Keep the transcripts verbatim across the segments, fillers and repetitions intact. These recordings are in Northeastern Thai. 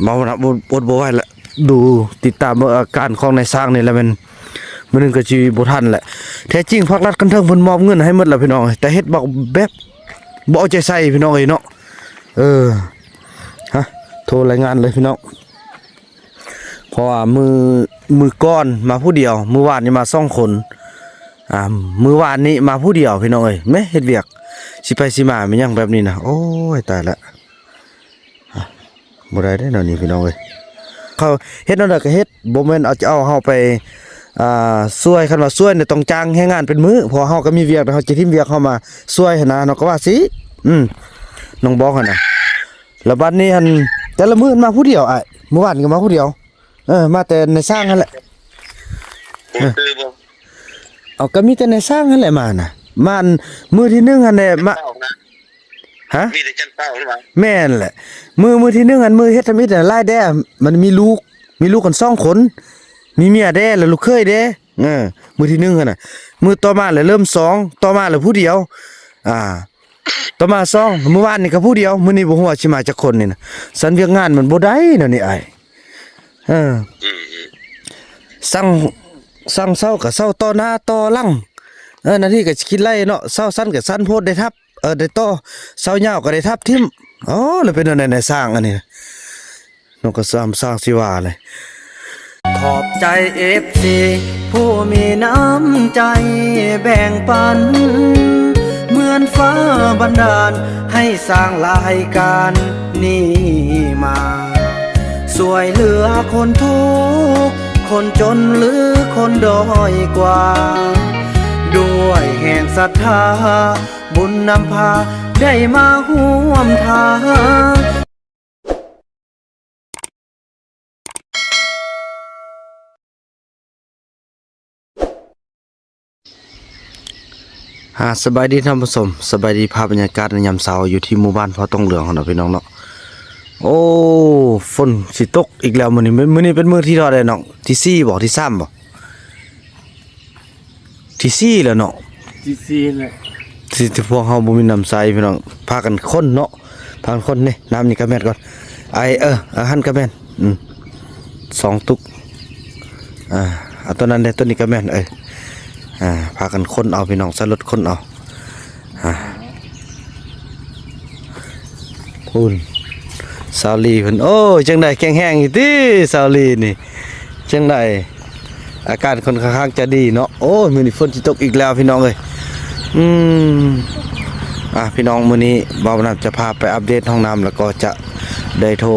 เมานะ อด อดบ่ไหวละ ดูติดตามเบิ่งอาการของนายช้างนี่แหละ แม่นมื้อหนึ่งก็สิบ่ทันแหละ แท้จริงภาครัฐคันเทิงเพิ่นมอบเงินให้หมดแล้วพี่น้อง แต่เฮ็ดบ่แบบ บ่เอาใจใส่พี่น้องเอ้ยเนาะ เออ ฮะ โทรรายงานเลยพี่น้อง เพราะว่ามื้อ มื้อก่อนมาผู้เดียว มื้อวานนี่มาสองคน อ่า มื้อวานนี้มาผู้เดียวพี่น้องเอ้ย แม่เฮ็ดเวียก สิไปสิมาแม่นหยังแบบนี้นะ โอ้ย ตายละ อ่ะ บ่ได้เด้อแนวนี้พี่น้องเอ้ย เขาเฮ็ดแนวใดก็เฮ็ด บ่แม่นเอา จะเอาเฮาไป อ่า ช่วย คันว่าช่วยเนี่ยต้องจ้างแรงงานเป็นมื้อ เพราะเฮาก็มีเวียก เฮาจะทิ่มเวียกเฮามาช่วยหั้นนะ เนาะ ก็ว่าสิ อืม น้องบอกหั้นนะ แล้วบัดนี้หั้น แต่ละมื้อมาผู้เดียวอ้าย มื้อวานก็มาผู้เดียว เออ มาแต่นายช้างหั้นแหละ ผมคือบ่ เอา ก็มีแต่นายช้างหั้นแหละมานะ มาอันมื้อที่หนึ่งหั้นแหละ มา เป้านะ ฮะ มีแต่จันเป้าหรือเปล่า แม่นแหละ มื้อ มื้อที่หนึ่งหั้น มื้อเฮ็ดทำอิฐน่ะ หลายแด้ มันมีลูก มีลูกกันสองคน มีเมียแด้ แล้วลูกเขยแด้ เออ มื้อที่หนึ่งหั้นน่ะ มื้อต่อมาแล้วเริ่มสอง ต่อมาแล้วผู้เดียว อ่า ต่อมาสอง มื้อวานนี่ก็ผู้เดียว มื้อนี้บ่ฮู้ว่าสิมาจักคนนี่นะ สันเวียกงานมันบ่ได้เนาะนี่อ้าย เออ อืม สั่ง สั่งเช้าก็เช้าต่อหน้าต่อหลัง เออ หน้าที่ก็สิคิดไล่เนาะ เช้าสั้นก็สั้นโพดได้ทับ เออ ได้ต่อ เช้ายาวก็ได้ทับทิ่ม อ๋อ แล้วเป็นแนวใด๋นายช้างอันนี้ นกกระซ้ำสร้างสิว่าเลย ขอบใจ เอฟซี ผู้มีน้ำใจแบ่งปัน เหมือนฟ้าบันดาลให้สร้างรายการนี้มา ช่วยเหลือคนทุกข์ คนจนหรือคนด้อยกว่า ด้วยแห่งศรัทธา บุญนำพาได้มาร่วมทาง อ่า สบายดีท่านผู้ชม สบายดี ภาพบรรยากาศในยามเช้าอยู่ที่หมู่บ้านพ่อตงเหลืองของเราพี่น้องเนาะ โอ้ ฝนสิตกอีกแล้วมื้อนี้ มื้อนี้เป็นมื้อที่เท่าใด๋น้อง ที่สี่บ่ ที่สามบ่ ที่สี่แล้วเนาะ ที่สี่แหละ ที่ ที่พวกเฮาบ่มีน้ำใช้พี่น้อง พากันค้นเนาะ พากันค้นนี่ น้ำนี่กะแม่นก่อน ไอ้ เออ อาหารกะแม่น อืม สองตุก อ่า เอาตัวนั้นเด้ ตัวนี้กะแม่น เออ อ่า พากันค้นเอาพี่น้อง ใช้รถค้นเอา อ่า พู้น สาวลีเพิ่น โอ้ย จั่งใด๋ แข็งแรงอยู่ติ สาวลีนี่ จั่งใด๋ อาการค่อนข้างจะดีเนาะ โอ้ย มื้อนี้ฝนสิตกอีกแล้วพี่น้องเอ้ย อืม อ่ะ พี่น้อง มื้อนี้บ่าวบุญนำจะพาไปอัปเดตห้องน้ำ แล้วก็จะได้โทร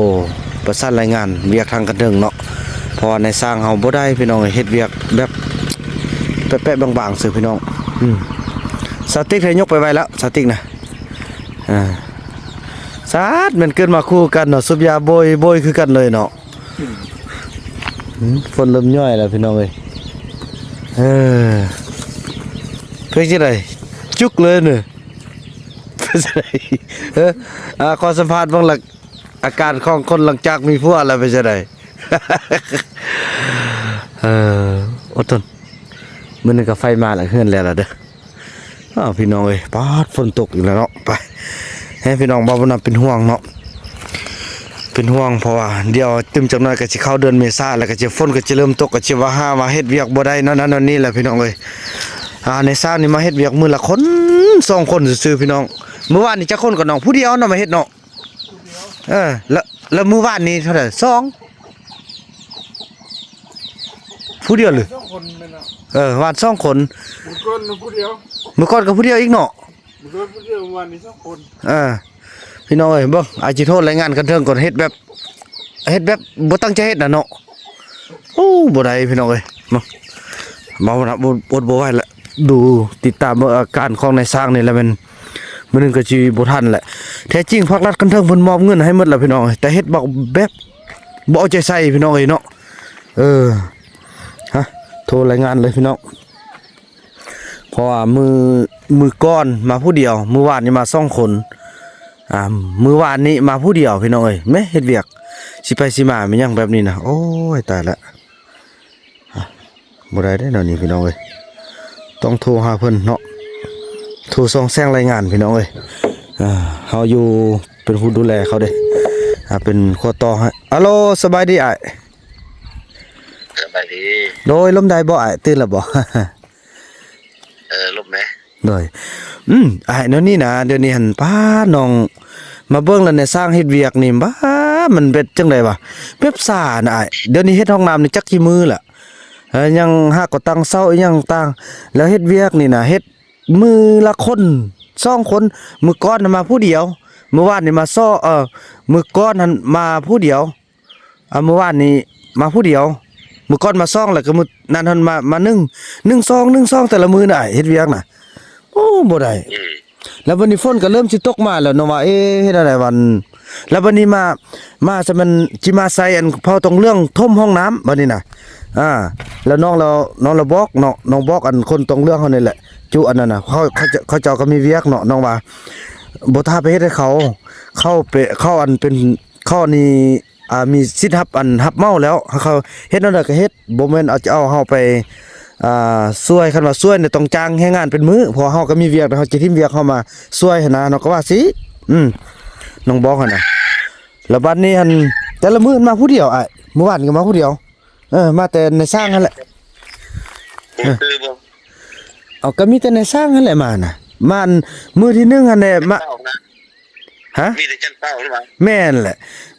ประสานรายงานเวียกทางคันเทิงเนาะ เพราะว่านายช้างเฮาบ่ได้พี่น้องเอ้ย เฮ็ดเวียกแบบแปะๆบางๆซื่อพี่น้อง อืม สาวติ๊กให้ยกไปไว้แล้ว สาวติ๊กนะ อ่า สาด แม่นเกิดมาคู่กันเนาะ สูบยาโบยโบยคือกันเลยเนาะ อืม ฝนเริ่มย้อยแล้วพี่น้องเอ้ย เออ เป็นจั่งใด๋ จุกเลยเนี่ย เป็นจั่งใด๋ เออ อ่า ขอสัมภาษณ์เบิ่งละ อาการของคนหลังจากมีผัวแล้วเป็นจั่งใด๋ เออ อดทน มื้อนี้ก็ไฟมาแล้ว เฮือนแล้วล่ะเด้อ อ้าว พี่น้องเอ้ย ป๊าด ฝนตกอีกแล้วเนาะ ไป ให้พี่น้องบ่าวบุญนำเป็นห่วงเนาะ เป็นห่วง เพราะว่าเดี๋ยวตื่มจักหน่อยก็สิเข้าเดือนเมษา แล้วก็สิฝนก็สิเริ่มตก ก็สิว่าหาว่าเฮ็ดเวียกบ่ได้ นั่นนั่นนี่แหละพี่น้องเอ้ย อ่า นายช้างนี่มาเฮ็ดเวียกมื้อละคนสองคนซื่อๆพี่น้อง มื้อวานนี่จักคนก็น้อง ผู้เดียวเนาะมาเฮ็ดเนาะ เออ แล้ว แล้วมื้อวานนี่เท่าใด๋ สอง ผู้เดียวหรือ สองคนแม่นเนาะ เออ วานสองคน มื้อก่อนน่ะผู้เดียว มื้อก่อนก็ผู้เดียวอีกเนาะ มื้อก่อนผู้เดียว มื้อวานนี่สองคน เออ พี่น้องเอ้ย เบิ่ง อาจสิโทรรายงานคันเทิงก่อน เฮ็ดแบบ เฮ็ดแบบบ่ตั้งใจเฮ็ดน่ะเนาะ โอ้ บ่ได้พี่น้องเอ้ย มา เมานะ อด อดบ่ไหวละ ดูติดตามเบิ่งอาการของนายช้างนี่แหละ แม่นมื้อหนึ่งก็สิบ่ทันแหละ แท้จริงภาครัฐคันเทิงเพิ่นมอบเงินให้หมดแล้วพี่น้อง แต่เฮ็ดบ่แบบ บ่เอาใจใส่พี่น้องเอ้ยเนาะ เออ ฮะ โทรรายงานเลยพี่น้อง เพราะว่ามื้อ มื้อก่อนมาผู้เดียว มื้อวานนี่มาสองคน อ่า มื้อวานนี้มาผู้เดียวพี่น้องเอ้ย แม่เฮ็ดเวียก สิไปสิมาแม่นหยังแบบนี้นะ โอ้ย ตายละ อ่ะ บ่ได้เด้อแนวนี้พี่น้องเอ้ย ต้องโทรหาเพิ่นเนาะ โทรส่องแสงรายงานพี่น้องเอ้ย อ่า เฮาอยู่เป็นผู้ดูแลเขาเด้ อ่า อ่า เป็นข้อต่อให้ อะโหล สบายดีอ้าย สบายดี โดย ลมได้บ่อ้าย ตื่นแล้วบ่ เออ ลมแหม โดย อืม อ้าย แนวนี้นะ เดี๋ยวนี้หั้น ป๊า น้อง มาเบิ่งแล้วเนี่ย ช่างเฮ็ดเวียกนี่ บ้า มันเป็นจั่งใดวะ แบบซ่านะอ้าย เดี๋ยวนี้เฮ็ดห้องน้ำนี่จักกี่มื้อละ เออ ยังหากก็ตั้งเสาอีหยังต่าง แล้วเฮ็ดเวียกนี่นะ เฮ็ดมื้อละคน สองคน มื้อก่อนน่ะมาผู้เดียว มื้อวานนี่มาซอ เออ มื้อก่อนหั้นมาผู้เดียว อ่า มื้อวานนี่มาผู้เดียว มื้อก่อนมาสอง แล้วก็มื้อนั้นหั้นมา มาหนึ่ง หนึ่งสอง หนึ่งสอง แต่ละมื้อน่ะ เฮ็ดเวียกน่ะ โอ้ บ่ได้ อืม แล้วบัดนี้ฝนก็เริ่มสิตกมาแล้วเนาะว่า เอ๊ะ เฮ็ดอะไรวัน แล้วบัดนี้มา มาซะมันสิมาใส่อันเผาตองเหลืองถมห้องน้ำบัดนี้น่ะ อ่า แล้วน้องเรา น้องเราบอกเนาะ น้องบอกอันคนตองเหลืองเฮานี่แหละ จุอันนั้นน่ะ เขา เขาเจ้า เขาเจ้าก็มีเวียกเนาะ น้องว่า บ่ถ้าไปเฮ็ดให้เขา เขาไป เขาอันเป็น เขานี่ อ่า มีสิทธิ์รับอันรับเหมาแล้ว เขาเฮ็ดแนวใดก็เฮ็ด บ่แม่นเอา จะเอาเฮาไป อ่า ช่วย คันว่าช่วยเนี่ยต้องจ้างแรงงานเป็นมื้อ เพราะเฮาก็มีเวียก เฮาจะทิ่มเวียกเฮามาช่วยหั้นนะ น้องก็ว่าสิ อืม น้องบอกหั้นนะ แล้วบัดนี้หั้น แต่ละมื้อมาผู้เดียวอ้าย มื้อวานก็มาผู้เดียว เออ มาแต่นายช่างหั้นแหละ เออ คือบ่ เอา ก็มีแต่นายช่างหั้นแหละมาน่ะ มาอันมื้อที่หนึ่งหั้นแหละ มา เจ้านะ ฮะ มีแต่จันเป้าหรือเปล่า แม่นแหละ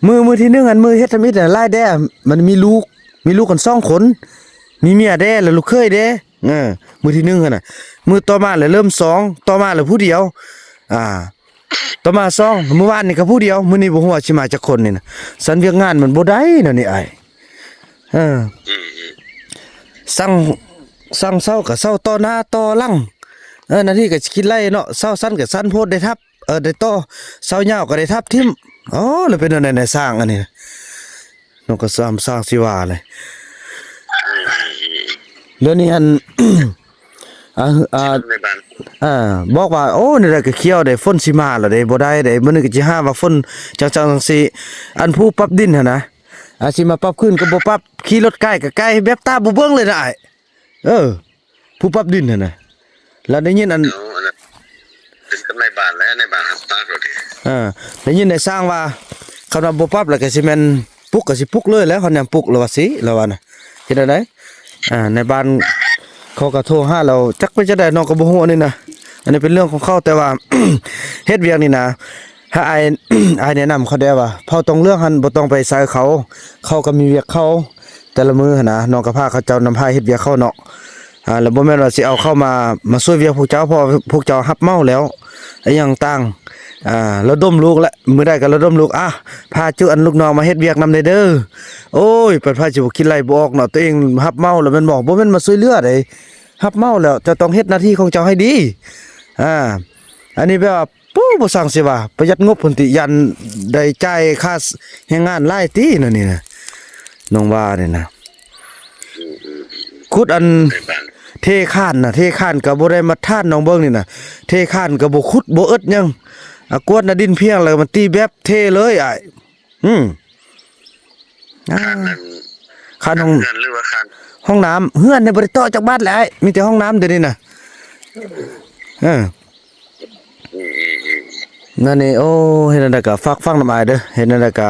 มื้อ มื้อที่หนึ่งหั้น มื้อเฮ็ดทำอิฐน่ะ หลายแด้ มันมีลูก มีลูกกันสองคน มีเมียแด้ แล้วลูกเขยแด้ เออ มื้อที่หนึ่งหั้นน่ะ มื้อต่อมาแล้วเริ่มสอง ต่อมาแล้วผู้เดียว อ่า ต่อมาสอง มื้อวานนี่ก็ผู้เดียว มื้อนี้บ่ฮู้ว่าสิมาจักคนนี่นะ สันเวียกงานมันบ่ได้นะนี่อ้าย เออ อืม สั่ง สั่งเซาก็เซาต่อหน้าต่อหลัง เออ หน้าที่ก็สิคิดไล่เนาะ เซาสั้นก็สั้นโพดได้ทับ เออ ได้ต่อ เซายาวก็ได้ทับทิ่ม อ๋อ แล้วเป็นแนวใด๋นายช่างอันนี้นะ น้องก็สร้าง สร้างสิว่าเลย เดี๋ยวนี้อัน อ่า อ่า ในบ้าน อ่า บอกว่า โอ้ นี่แหละก็เขียวเด้ ฝนสิมาแล้วเด้ บ่ได้เด้ มื้อนี้ก็สิหาว่าฝนจังๆ จังซี่ อันผู้ปรับดินหั่นนะ อาจสิมาปรับคืนก็บ่ปรับ ขี่รถไกลก็ไกล แบบตาบ่เบิ่งเลยนะอ้าย เออ ผู้ปรับดินหั่นนะ แล้วได้ยินอัน เอาอันนั้นเป็นกับนายบ้านแล้ว นายบ้านหักปากเราดิ เออ ได้ยินนายช่างว่า คันว่าบ่ปรับแล้วก็สิแม่นปลุกก็สิปลุกเลยแหล้ว คันยามปลุกแล้วว่าสิ แล้วว่านะ เฮ็ดแนวใด อ่า นายบ้านเขาก็โทรหาแล้ว จักเป็นจั่งใด๋น้องก็บ่ฮู้อันนี้นะ อันนี้เป็นเรื่องของเขา แต่ว่า เฮ็ดเวียกนี่นะ ถ้าอ้าย อ้ายแนะนำเขาแด่ว่า เผาตองเหลืองหั่นบ่ต้องไปใส่เขา เขาก็มีเวียกเขา แต่ละมื้อหั่นนะ น้องก็พาเขาเจ้านำพาเฮ็ดเวียกเขาเนาะ อ่า แล้วบ่แม่นว่าสิเอาเข้ามา มาช่วยเวียกพวกเจ้า เพราะว่าพวกเจ้ารับเหมาแล้ว อะหยังต่าง อ่า ระดมลูกละ มื้อใด๋ก็ระดมลูก อ่ะ พาจุอันลูกน้องมาเฮ็ดเวียกนำแด่เด้อ โอ้ย เป็นไผสิบ่คิดไล่บ่ออกเนาะ ตัวเองรับเหมาแล้วแม่นบ่ บ่แม่นมาช่วยเหลือเด้ รับเหมาแล้วเจ้าต้องเฮ็ดหน้าที่ของเจ้าให้ดี อ่า อันนี้แบบว่า ปู้ บ่ซังสิว่า ประหยัดงบพุ้นติ ย่านได้จ่ายค่าแรงงานหลายติ นั่นนี่นะ น้องว่านี่นะ ขุดอัน ในบ้าน เทคานนะ เทคานก็บ่ได้มาตรฐาน น้องเบิ่งนี่นะ เทคานก็บ่ขุดบ่เอิดหยัง อ่ะ กวดหน้าดินเพียงแล้วมันตีแบบเทเลยอ้าย อืม อ่า คานนั่น คานห้อง เฮือนหรือว่าคาน ห้องน้ำ เฮือนนี่บ่ได้ต่อจักบาทเลยอ้าย มีแต่ห้องน้ำเดี๋ยวนี้นะ เออ อืม อืม อืม นั่นนี่ โอ้ เฮ็ดแนวใด๋ก็ฝากฟังนำอ้ายเด้อ เฮ็ดแนวใด๋ก็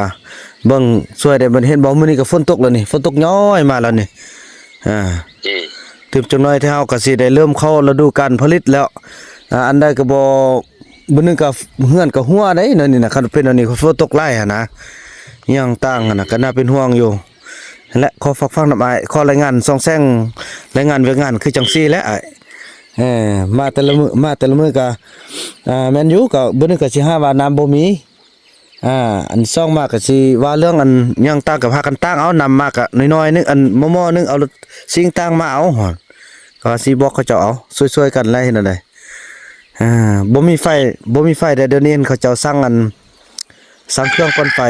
เบิ่งช่วยได้ มันเห็นบ่ มื้อนี้ก็ฝนตกแล้วนี่ ฝนตกย้อยมาแล้วนี่ อ่า อืม ตื่มจักหน่อยที่เฮาก็สิได้เริ่มเข้าฤดูกาลผลิตแล้ว อ่า อันใด๋ก็บ่ มื้อหนึ่งก็เฮือนก็หัวได้นั่นนี่นะ คันเป็นอันนี้ฝนตกหลายหั่นนะ อิหยังต่างหั่นนะ ก็น่าเป็นห่วงอยู่ นั่นแหละ ขอฝากฟังนำอ้าย ขอรายงานส่องแสง รายงานเวียกงานคือจั่งซี่แหละอ้าย เออ มาแต่ละมื้อ มาแต่ละมื้อก็ อ่า แม่นอยู่ ก็มื้อหนึ่งก็สิหาว่าน้ำบ่มี อ่า อันสองมาก็สิว่าเรื่องอันหยังต่างก็พากันตั้งเอาน้ำมาก็น้อยๆ นึง อันหม้อๆ นึง เอารถซิ่งตั้งมาเอา ก็สิบอกเขาเจ้าเอา ช่วยๆ กันแหละ เฮ็ดแนวใด๋ อ่า บ่มีไฟ บ่มีไฟ แต่เดี๋ยวนี้เขาเจ้าสั่งอัน สั่งเครื่องปั่นไฟ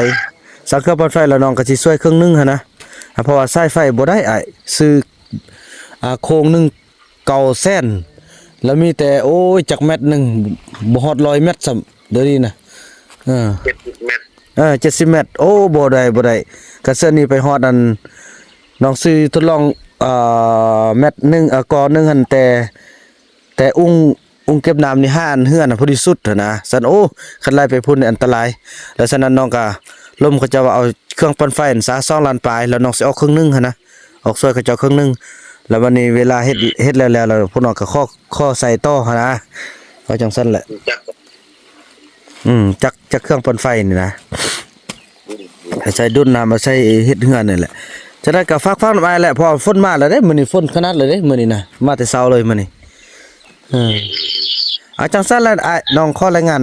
สั่งเครื่องปั่นไฟแล้วน้องก็สิช่วยเครื่องหนึ่งหั่นนะ อ่า เพราะว่าสายไฟบ่ได้อ้าย ซื้อ อ่า โครงหนึ่งเก้าแสน แล้วมีแต่ โอ้ย จักเมตรหนึ่ง บ่ฮอดร้อยเมตรซ้ำ เดี๋ยวนี้นะ เออ เจ็ดสิบเมตร เออ เจ็ดสิบเมตร โอ้ บ่ได้ บ่ได้ กะเทื่อนี้ไปฮอดอัน น้องซื้อทดลอง เอ่อ เมตรหนึ่ง เอ่อ ก่อหนึ่งหั่น แต่ แต่อุง อุงเก็บน้ำนี่ห้าอันเฮือนน่ะพอดีสุดหั้นนะ ซั้น โอ้ คันไล่ไปพุ้นนี่อันตราย แล้วฉะนั้นน้องกะ ลมเขาเจ้าว่าเอาเครื่องปั่นไฟนั่นซะ สองล้านปลาย แล้วน้องสิออกครึ่งหนึ่งหั้นนะ ออกช่วยเขาเจ้าครึ่งหนึ่ง แล้วบัดนี้เวลาเฮ็ด อืม เฮ็ดแล้ว แล้ว แล้วพวกน้องก็ขอ ขอใส่ต่อหั้นนะ เอาจั่งซั้นแหละ จัก อืม จัก จักเครื่องปั่นไฟนี่นะ อืม อืม เอาใส่ดูดน้ำ เอาใส่เฮ็ดเฮือนนี่แหละ จั่งใด๋ก็ฝากฟังนำอ้ายแหละ เพราะว่าฝนมาแล้วเด้ มื้อนี้ฝนขนาดเลยเด้ มื้อนี้นะ มาแต่เช้าเลยมื้อนี้ เออ อ่ะ จั่งซั้นแหละอ้าย น้องขอรายงาน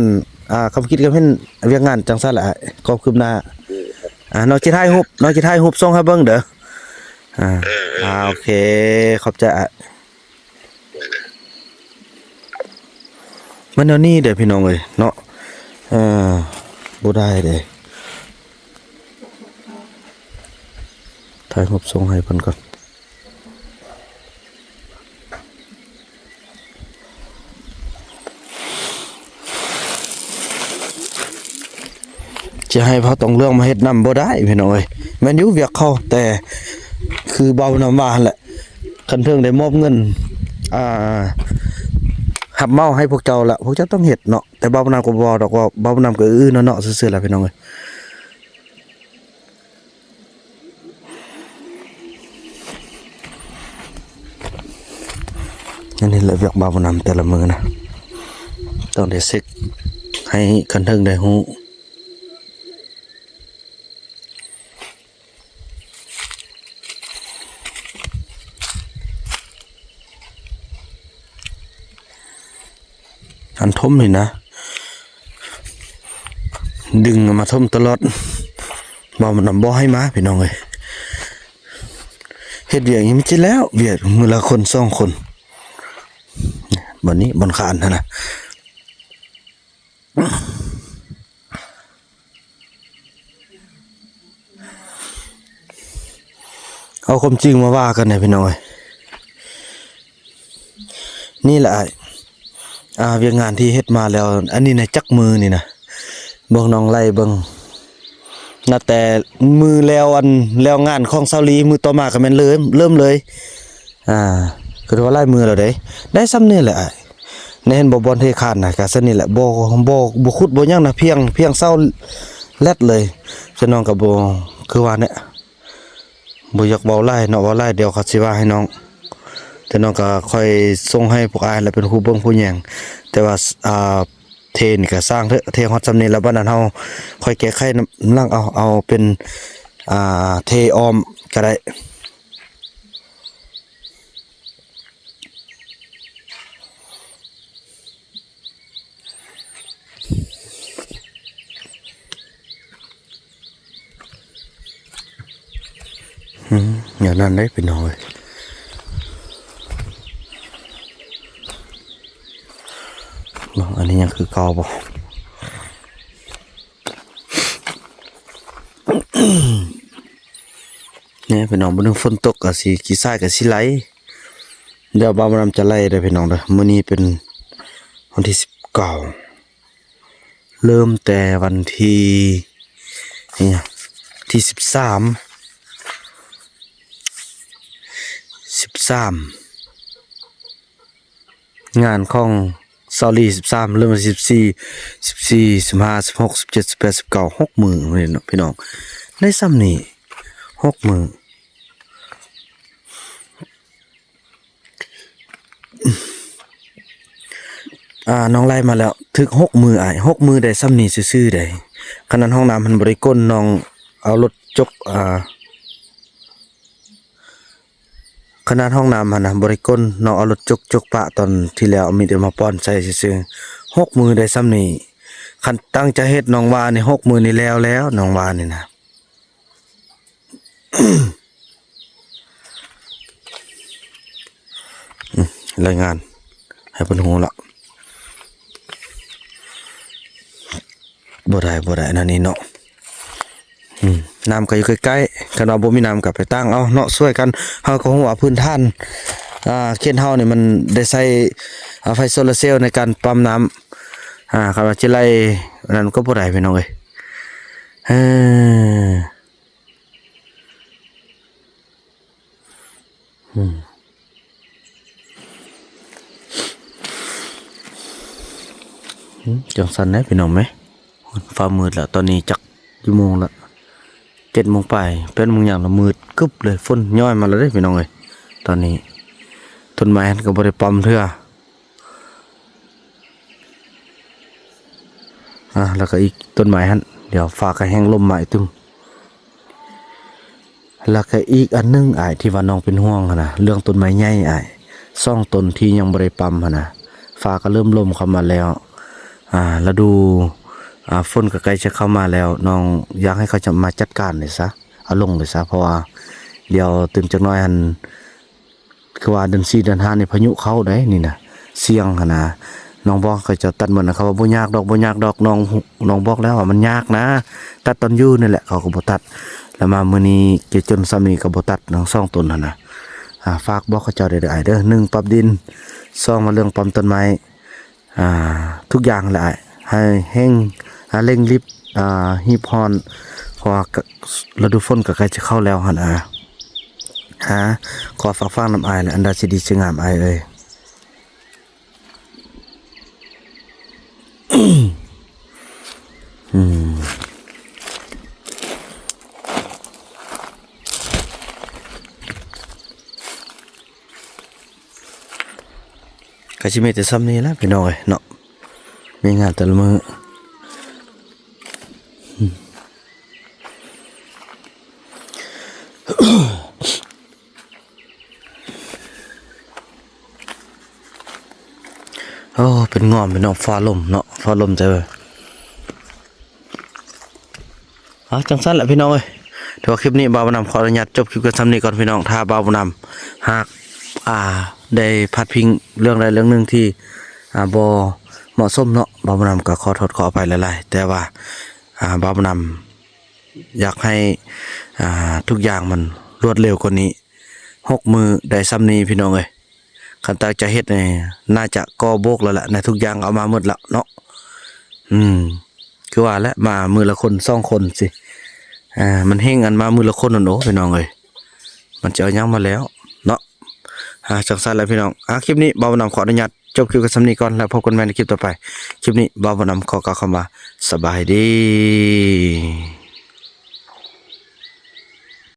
อ่า ความคิดความเห็นเวียกงานจั่งซั้นแหละอ้าย ความคืบหน้า อืม อ่า น้องสิถ่ายรูป น้องสิถ่ายรูปส่งให้เบิ่งเด้อ อ่า เออ เออ อ่า โอเค ขอบใจอ้าย มันแนวนี้เด้อพี่น้องเอ้ยเนาะ เออ บ่ได้เด้ ถ่ายรูปส่งให้เพิ่นก่อน สิให้เฮาต้องเลือกมาเฮ็ดนำบ่ได้พี่น้องเอ้ย แม่นอยู่เวียกเขา แต่คือเบาบุญนำว่าหั่นแหละ คันเทิงได้มอบเงิน อ่า รับเหมาให้พวกเจ้าละ พวกเจ้าต้องเฮ็ดเนาะ แต่เบาบุญนำก็บ่ดอก ว่าเบาบุญนำก็อื้อๆเนาะๆซื่อๆล่ะพี่น้องเอ้ย อันนี้แหละเวียกเบาบุญนำแต่ละมื้อนะ ต้องได้เช็คให้คันเทิงได้ฮู้ อันถมนี่นะ ดึงมาถมตลอด เบาบุญนำบ่ให้มาพี่น้องเอ้ย เฮ็ดเวียกนี่มันสิแล้ว เวียกมื้อละคนสองคน บ่อนนี้บ่อนคานหั้นนะ เอาความจริงมาว่ากันเนี่ยพี่น้องเอ้ย นี่แหละอ้าย อ่า เวียกงานที่เฮ็ดมาแล้ว อันนี้นะจักมือนี่นะ เบิ่งน้องไล่เบิ่ง นับแต่มือแล้วอัน แล้วงานของเซาหลี มือต่อมาก็แม่นเริ่ม เริ่มเลย อ่า ก็ถือว่าหลายมือแล้วเด้ ได้ส่ำนี่แหละอ้าย ในเห็นบ่ บ่อนเทคานนะ ก็ส่ำนี่แหละ บ่ บ่ บ่ขุดบ่หยังนะ เพียง เพียงเซาแลดเลย แต่น้องก็บ่ คือว่าเนี่ย บ่อยากเว้าหลายเนาะ เว้าหลายเดี๋ยวเขาสิว่าให้น้อง แต่น้องก็ค่อยส่งให้พวกอ้ายแหละเป็นผู้เบิ่งผู้แยง แต่ว่า อ่า เทนี่ก็ซ่างเถอะ เทฮอดส่ำนี้แล้วบัดนั้นเฮาค่อยแก้ไขนำหลังเอา เอาเป็น อ่า เทอ้อมก็ได้ อืม อย่างนั้นเลยพี่น้องเอ้ย เนาะ อันนี้ยังคือเก่าบ่ เนี่ยพี่น้อง มื้อหนึ่งฝนตกก็สิ ขี้ทรายก็สิไหล เดี๋ยวบ่าวบุญนำจะไล่เด้อพี่น้องเด้อ มื้อนี้เป็นวันที่สิบเก้า เริ่มแต่วันที่ นี่ ที่สิบสาม สิบสาม งานของเซาหลี สิบสาม เริ่มวันที่สิบสี่ สิบสี่ สิบห้า สิบหก สิบเจ็ด สิบแปด สิบเก้า หกมื้อนี่เนาะพี่น้อง ได้ส่ำนี้ หกมื้อ อ่า น้องไล่มาแล้ว ถึกหกมื้ออ้าย หกมื้อได้ส่ำนี้ซื่อๆ ได้ ขนาดห้องน้ำมันบ่ได้ก้น น้องเอารถจก อ่า ขนาดห้องน้ำหั่นนะ บ่ได้ก้น น้องเอารถจก จกปะตอนที่แล้ว เอามีดเอามาป้อนใส่ซื่อๆ หกมื้อได้ส่ำนี้ คันตั้งใจเฮ็ด น้องว่านี่ หกมื้อนี่แล้วแล้ว น้องว่านี่นะ อืม รายงานให้เพิ่นฮู้ละ บ่ได้ บ่ได้ นั่นนี่เนาะ อืม น้ำก็อยู่ใกล้ๆ คันว่าบ่มีน้ำก็ไปตั้งเอาเนาะ ช่วยกัน เฮาก็ฮู้ว่าพื้นฐาน อ่า เขตเฮานี่มันได้ใช้ อ่า ไฟโซลาร์เซลล์ในการปั๊มน้ำ อ่า คันว่าสิไล่อันนั้นก็บ่ได้พี่น้องเอ้ย เออ อืม อืม จั่งซั้นแหละพี่น้องแหม ฟ้ามืดแล้ว ตอนนี้จักกี่โมงละ เจ็ดโมงปลาย แปดโมงหยังละ มืดกึ๊บเลย ฝนย้อยมาแล้วเด้พี่น้องเอ้ย ตอนนี้ ต้นไม้หั้นก็บ่ได้ปำเทื่อ อ่า แล้วก็อีกต้นไม้หั้น เดี๋ยวฟ้าก็แฮง ลมมาอีกตึม แล้วก็อีกอันหนึ่งอ้าย ที่ว่าน้องเป็นห่วงหั้นนะ เรื่องต้นไม้ใหญ่อ้าย สองต้นที่ยังบ่ได้ปำหั้นนะ ฟ้าก็เริ่มลมเข้ามาแล้ว อ่า ฤดู อ่า ฝนก็ใกล้จะเข้ามาแล้ว น้องอยากให้เขาจะมาจัดการเลยซะ เอาลงเลยซะ เพราะว่าเดี๋ยวตื่นจักหน่อยหั้น คือว่าเดือนสี่เดือนห้านี่พายุเข้าได้นี่นะ เสี่ยงหั้นนะ น้องบอกเขาเจ้าตัดหมดนะ เขาว่าบ่ยากดอก บ่ยากดอก น้อง น้องบอกแล้วว่ามันยากนะ ตัดตอนอยู่นี่แหละ เขาก็บ่ตัด แล้วมามื้อนี้เกจนซ้ำนี่ก็บ่ตัด ทั้งสองต้นหั้นนะ อ่า ฝากบอกเขาเจ้าเด้ออ้ายเด้อ หนึ่ง ปรับดิน สอง มาเรื่องปำต้นไม้ อ่า ทุกอย่างแหละอ้าย ให้แฮง อ่า เร่งรีบ อ่า รีบฮ้อน เพราะว่าก็ ฤดูฝนก็ใกล้จะเข้าแล้วหั้นนะ ฮะ ขอฝากฟังนำอ้ายแหละ อันใดสิดีสิงามอ้ายเอ้ย อืม ก็สิมีแต่ซ่ำนี้แหละพี่น้องเอ้ยเนาะ มีงานแต่ละมื้อ อืม โอ้ เป็นง่อมพี่น้อง ฟ้าลมเนาะ ฟ้าลมใจเว้ย อ่ะ จังซั่นแหละพี่น้องเอ้ย ถือว่าคลิปนี้บ่าวบุญนำขออนุญาตจบคลิปกันซ่ำนี้ก่อนพี่น้อง ถ้าบ่าวบุญนำหาก อ่า ได้พาดพิงเรื่องใดเรื่องหนึ่งที่ อ่า บ่เหมาะสมเนาะ บ่าวบุญนำก็ขอโทษขออภัยหลายๆ แต่ว่า อ่า บ่าวบุญนำอยากให้ อ่า ทุกอย่างมันรวดเร็วกว่านี้ หกมื้อได้ซ่ำนี้พี่น้องเอ้ย คันตั้งใจเฮ็ดนี่ น่าจะก่อโบกแล้วแหละ ในทุกอย่างเอามาหมดแล้วเนาะ อืม คือว่าแหละ มามื้อละคนสองคนสิ อ่า มันแฮงอันมามื้อละคนนั่น โอ้ พี่น้องเอ้ย มันจะเอาหยังมาแล้วเนาะ อ่า จังซั่นแหละพี่น้อง อ่า คลิปนี้บ่าวบุญนำขออนุญาตจบคลิปกันซ่ำนี้ก่อน แล้วพบกันใหม่ในคลิปต่อไป คลิปนี้บ่าวบุญนำขอกล่าวคำว่า สบายดี